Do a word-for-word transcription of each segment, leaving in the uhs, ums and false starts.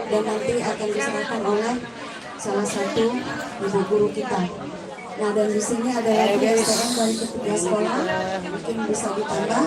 dan nanti akan diserahkan oleh salah satu ibu guru kita. Nah, dan di sini ada lagi S T M dari ketiga sekolah, mungkin bisa ditambah.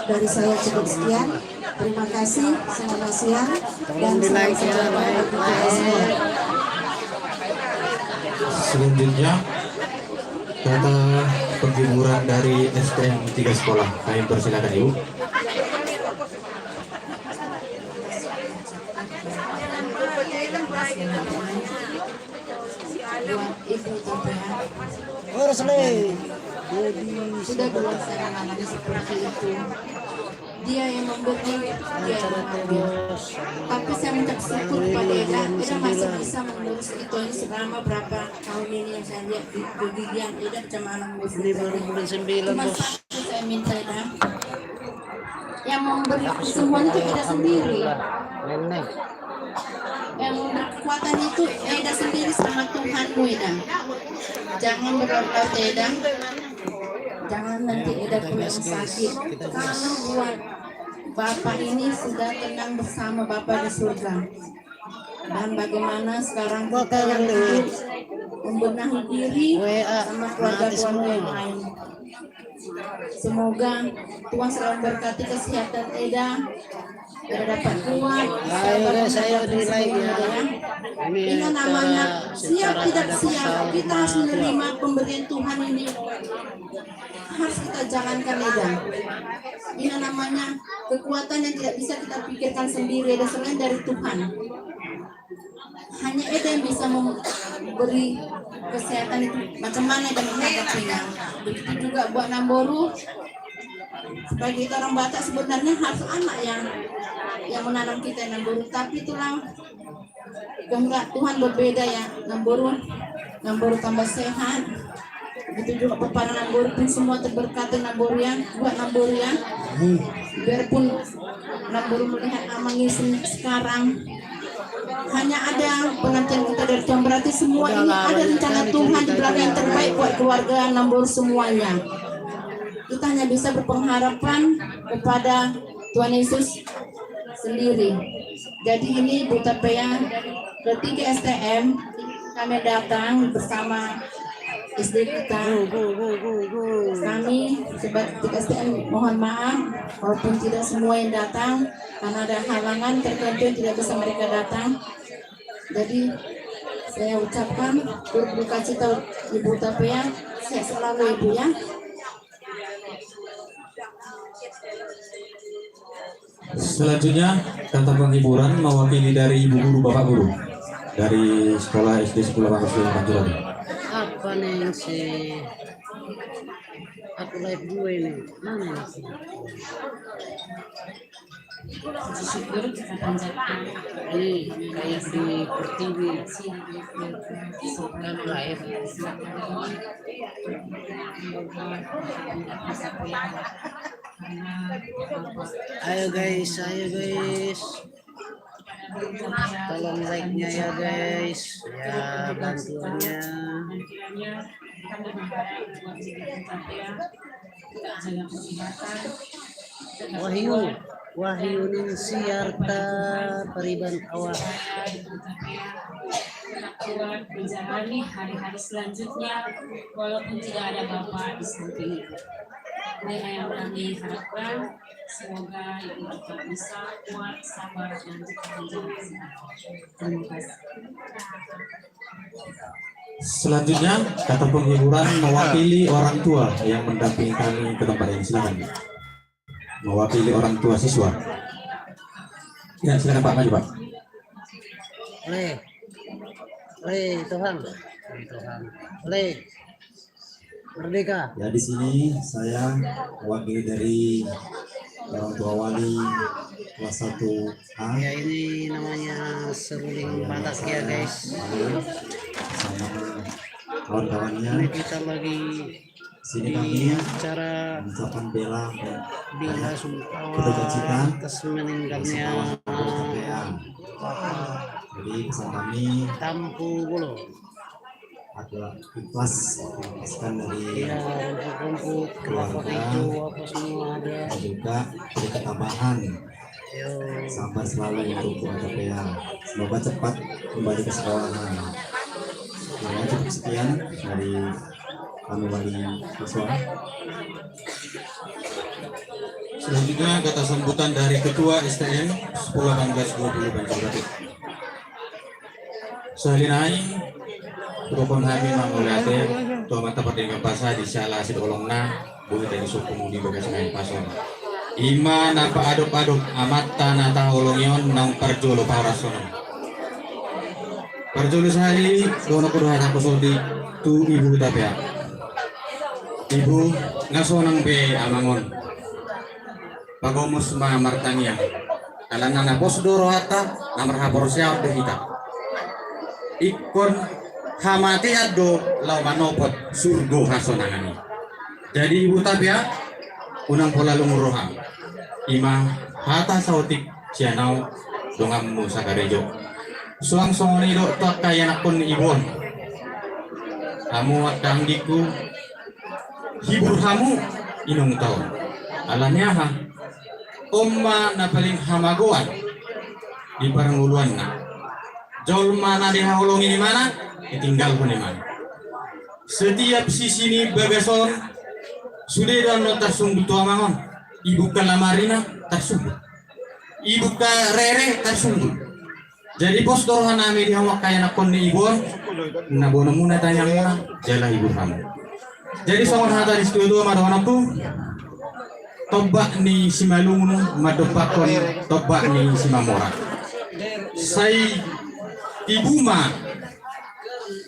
Dari saya cukup sekian. Terima kasih, selamat siang, dan salam sejahtera bagi kita semua. Selanjutnya, kata penghiburan dari S T M tiga sekolah. Kami persilakan, Ibu. Buat Ibu Topea. Sudah berlaksana seperti itu. Dia yang memberi, dia yang mengambil. Tapi saya mengucap syukur kepada Eda, Eda masih bisa mengurus itu ini selama berapa tahun ini yang saya lihat di kegigihan Eda sama anak murid. Ini baru bulan sembilan, Bos. Cuma satu saya minta, Eda. Yang memberi kesembuhan itu Eda sendiri. Yang memberi kekuatan itu Eda sendiri sama Tuhanmu, Eda. Jangan berlarut-larut, Eda. Jangan nanti Eda pulang sakit. Karena buat Bapak ini sudah tenang bersama Bapak di surga. Dan bagaimana sekarang kita yang hidup membenahi diri sama keluarga-keluarga yang lain. Semoga Tuhan selalu memberkati kesehatan Eda, Eda dapat kuat, sabar, dan menghadapi semuanya, ya. Ini namanya siap tidak siap, kita harus menerima pemberian Tuhan ini. Harus kita jalankan, Eda. Ini namanya kekuatan yang tidak bisa kita pikirkan sendiri, Eda, selain dari Tuhan. Hanya Eda yang bisa memberi kesehatan itu, bagaimana Eda menghadapinya. Begitu juga buat namboru. Sebagai kita orang Batak, sebenarnya harus anak yang, yang menanam kita, namboru. Tapi itulah kehendak Tuhan berbeda, ya, namboru. Namboru tambah sehat. Begitu juga peparan namboru pun semua terberkati, namboru yang buat namboru yang. Biarpun namboru melihat amang ini se-, sekarang hanya ada penantian kita dari Tuhan, berarti semua ini ada rencana Tuhan di belakang yang terbaik buat keluarga namboru semuanya. Kita hanya bisa berpengharapan kepada Tuhan Yesus sendiri. Jadi ini Ibu Topea, ketiga S T M, kami datang bersama S D kita. Kami sebagai ketiga S T M mohon maaf, walaupun tidak semua yang datang, karena ada halangan tertentu yang tidak bisa mereka datang. Jadi saya ucapkan turut duka cita Ibu Topea, sehat selalu Ibu, ya. Selanjutnya, kata penghiburan mewakili dari Ibu Guru, Bapak Guru dari Sekolah S D Sepuluh Bangsa Pancuran. Apa nih si, aku live dua ini? Mana ini si? Puji syukur kita panjatkan. Ini kayak di Pertiwi. Bukan live. Ayo guys, ayo guys. Tolong like-nya ya guys. Ya, bantuannya. Wahyu, Wahyu Ningsiarta Pariban Awak. Tetap kuat menjalani hari-hari selanjutnya, walaupun tidak ada Bapak di samping Ibu. Inilah yang kami harapkan, semoga Ibu tetap bisa kuat, sabar, dan tetap menjaga kesehatan. Terima kasih. Selanjutnya, kata penghiburan mewakili orang tua yang mendampingi kami ke tempat ini. Silakan. Mewakili orang tua siswa. Ya, silakan Pak, maju Pak. Oleh, oleh Tuhan, oleh Tuhan, oleh Merdeka. Ya, di sini saya wakil dari orang tua wali kelas satu A. Ya, ini namanya seruling Batak ya, guys. Sama kawan-kawannya. Ini kita lagi sini di kami acara mengucapkan bela, bela sungkawa atas meninggalnya Bapak. Jadi pesan kami, Tampu Bolon. Adalah ikhlas mengikhlaskan dari, iya, rumput-rumput, kelapa hijau, apa semua ada. Dan juga beri ketabahan. Sabar selalu untuk keluarga Pea. Semoga cepat kembali ke sekolah. Nah, ya, cukup sekian dari kami, wali siswa. Selanjutnya, kata sambutan dari Ketua S T M sepuluh delapan belas dua puluh Banjar Batik. Sahali nai, hudokhon hami mauliate tu Amanta Pardenggan Basa di siala sidohononna, boi tadi sokong di bagas nai pason. Ima na paadop-adop amanta na taholongi on naung parjolo parhorason on. Parjolo sahali, dohononku do hata songon i tu ibu Hutapea. Ibu, nga sonang be amang on. Pagomos ma martangiang. Alana na pos do rohanta, na marhaporseaon do hita. Ingkon hamatean do laho manopot surgo hasonangan i. Jadi ibu Hutapea, unang pola lungun roham. Ima hata saotik sian ahu donganmu sakarejo. Suang songon i do tu angka ianakhon ni ibu on. Hamu angka anggingku, hibur hamu inongta on. Alani aha? On ma na paling hamagoan di parngoluanna. Jolma na dihaholongi ni imana, ditinggalhon imana. Setiap sisi ni bagas on, sude do annon tarsunggul tu amang on. Ibungka lamarina tarsunggul. Ibungka rere tarsunggul. Jadi pos do rohanami di hamu angka ianakhon ni ibu on, na boanonmuna tangiangmuna, jala hibur hamu. Jadi songon hata ni situatua ma dohononku, tombak ni Simalungun mandompakhon tombak ni Simamora. Sai tibu ma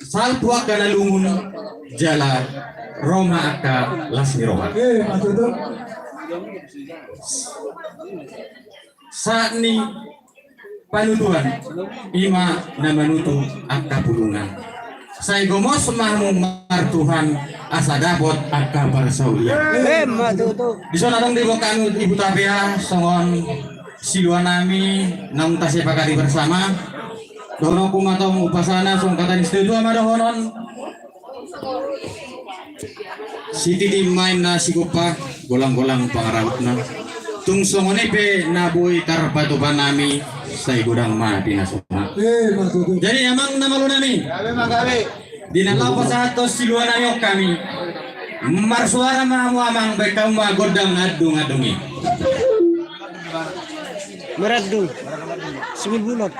salpu angka na lungun jala ro ma angka las ni roha. Eh, maksudnya? Saat ni panutuan, ima na manutu angka pulungan. Sai gomos ma hamu martuhan asa dapot angka parsaulian. Emma tutu. Dison adong diboan hami Ibu Tapia songon siluanami naung tasepakati bersama. Dohononku ma tong umpasana songon hata ni situatua ma dohonon. Sititi ma inna sigompa, golang-golang pangarahutna. Tung songon i pe na boi tarpatupa nami, sai godang ma di na somal. Eh, maksudnya. Jadi amang na malo nami. Gabe ma gabe. Di na laho pasahathon siluanami on hami. Marsuara ma hamu amang, baen hamu ma gondang andung-andung i. Marandung. Sibulbulon.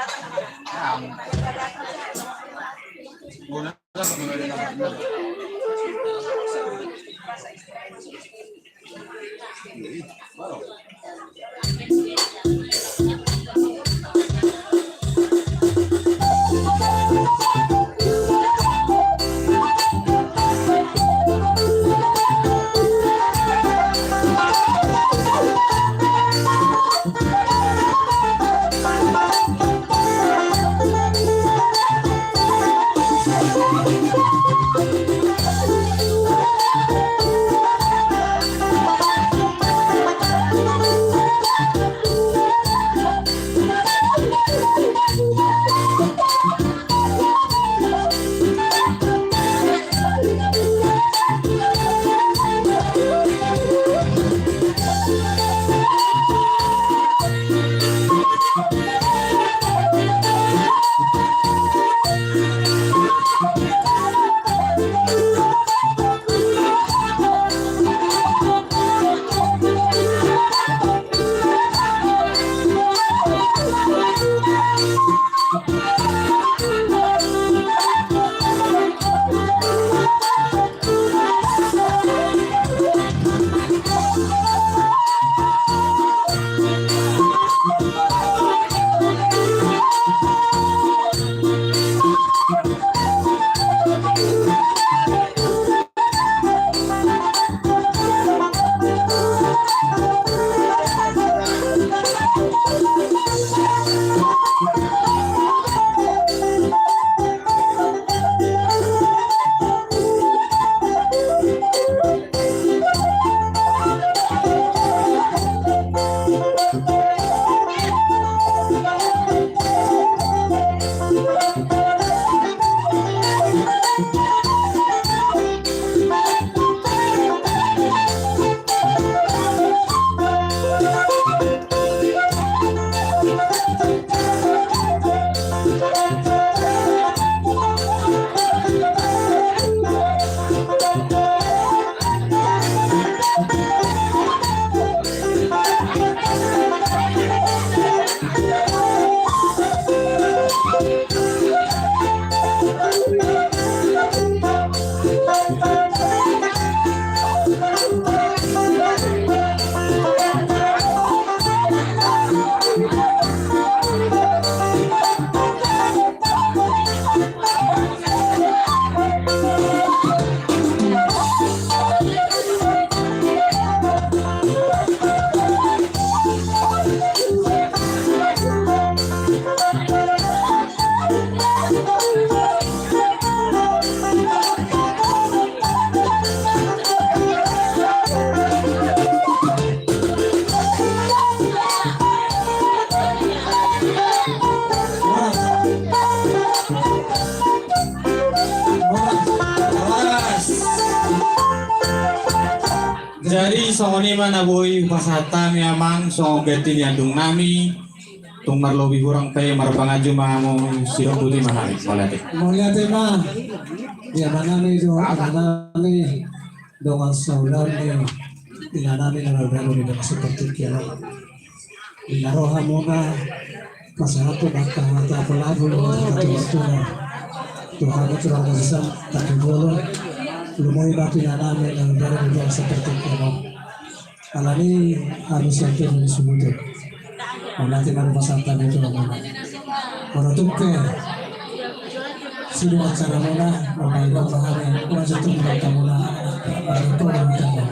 Jadi songon i ma na boi hupasahat hami amang songon ganti ni andung nami. Tung marlobi hurang pe marpanganju ma hamu, sidung boti ma hami. Mauliate. Mauliate ma. Ia manami do ananami dongan saulaon ni inanami na mardalan di dongan sapartingkian on. Di na ro hamuna pasahathon angka hata apulabun, hata apulabun tu hamu tulang na sisa tapi bolon. Lumobi ma tu inanami na mardalan di dongan sapartingkian on. Alani harus yang tu di subutu. Mauliate ma di pasahat hami tu hamuna. Molo tung pe sidung acara muna, mauliate ma hami, mauliate tu muna, mauliate tu muna.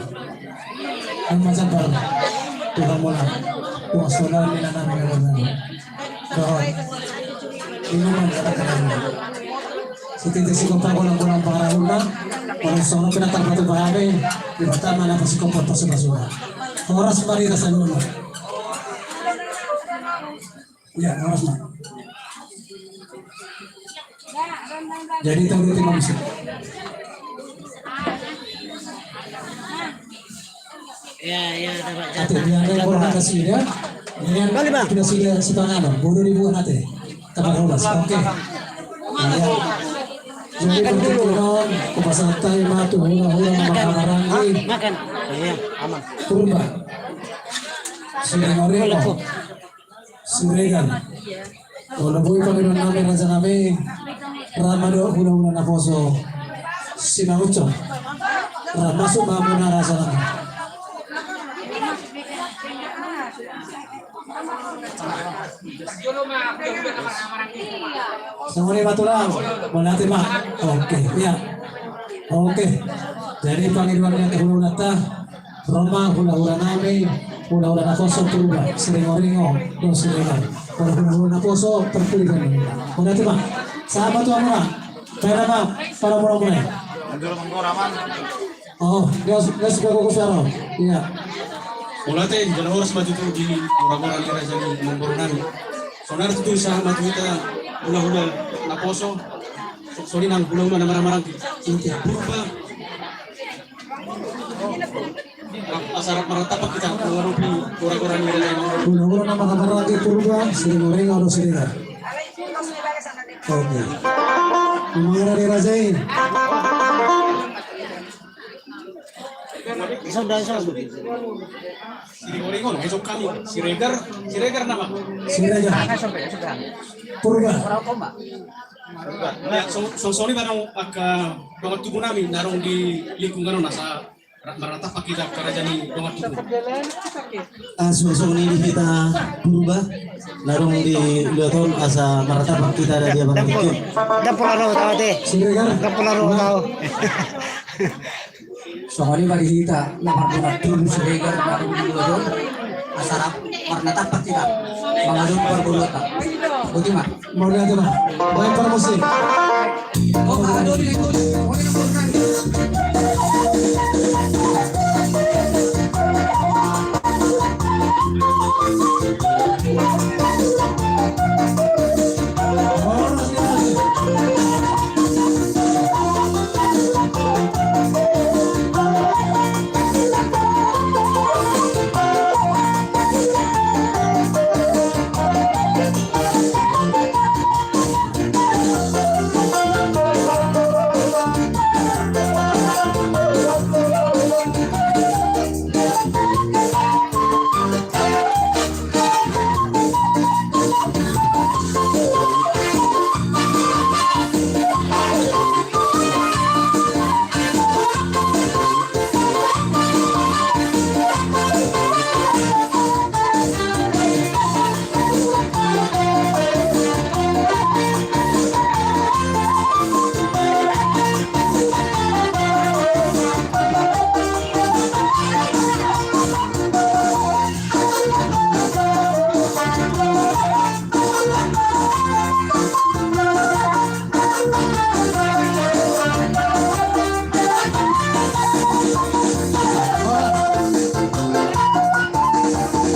Ama sabar tu hamuna. Puas tu nami na nami na nami. Dohot. Ini mah kata-kata. Sititi sikopa golang-golang parahuna. Molo songon pe na tarpatupa hami, di pertama na sikopa pasupasu. Horas ma di rasa nuna. Ia, horas ma. Jadi tahu di timang sih. Ia, ia, dapat. Ate, jatah. Dia ada koordinasi dia. Ini kan balik, Bang. Koordinasi dia sepanganon. Bodoh dibuat ate. Kabar horas. Oke. Ia. Jadi makan dulu. Kupasahat hami ma tu hulahula na marhahamaranggi. Makan. Ia, aman. Purba. Siringoringo. Siregar. Molo boi pangidoan nami raja nami, ra ma dohot hulahula naposo Simangunsong. Ra masuk ma hamuna raja nami. Songon i ma tulang. Mauliate ma. Oke, ia. Oke. Jadi pangidoan ni hulahulanta. Ro ma hulahula nami, hulahula naposo Purba, Siringoringo dohot Siregar. Molo hulahula naposo Parpudi kan. Mauliate ma. Sahat ma tu hamuna. Baen ma parboruon muna. Oh, dia dia sudah bagus ya, Ro. Ia. Mauliate, jala horas ma tutu di boruboru ni raja ni boruboru nami. Sonari tutu sahat ma tu hita hulahula naposo. Songon i nang hulahula na marhahamaranggi. Ia. Purba. Asa rap maratapak hita, hulahula na marhahamaranggi Purba, Siringoringo dohot Siregar. Oke. Hulahula ni raja i. Siringoringo, esok kami. Siregar, Siregar nama? Siregar. Purba. Purba. Ia, so, so, songon i ma nang angka dongan tubu nami na adong di lingkungan on asa Ra-, maratapak hita angka raja ni dongan tubu. Asa songon i di hita Purba, na adong di luat on asa maratapak hita raja ni dongan tubu. Ndang pola ro tahu te. Siregar. Ndang pola ro tahu. Songon i ma di hita na mardongan tubu Siregar na adong di luat on asa ra-, marnatapak hita mangadopi parboruonta. Boti ma. Mauliate ma. Baen parmusik. Oh, adopi.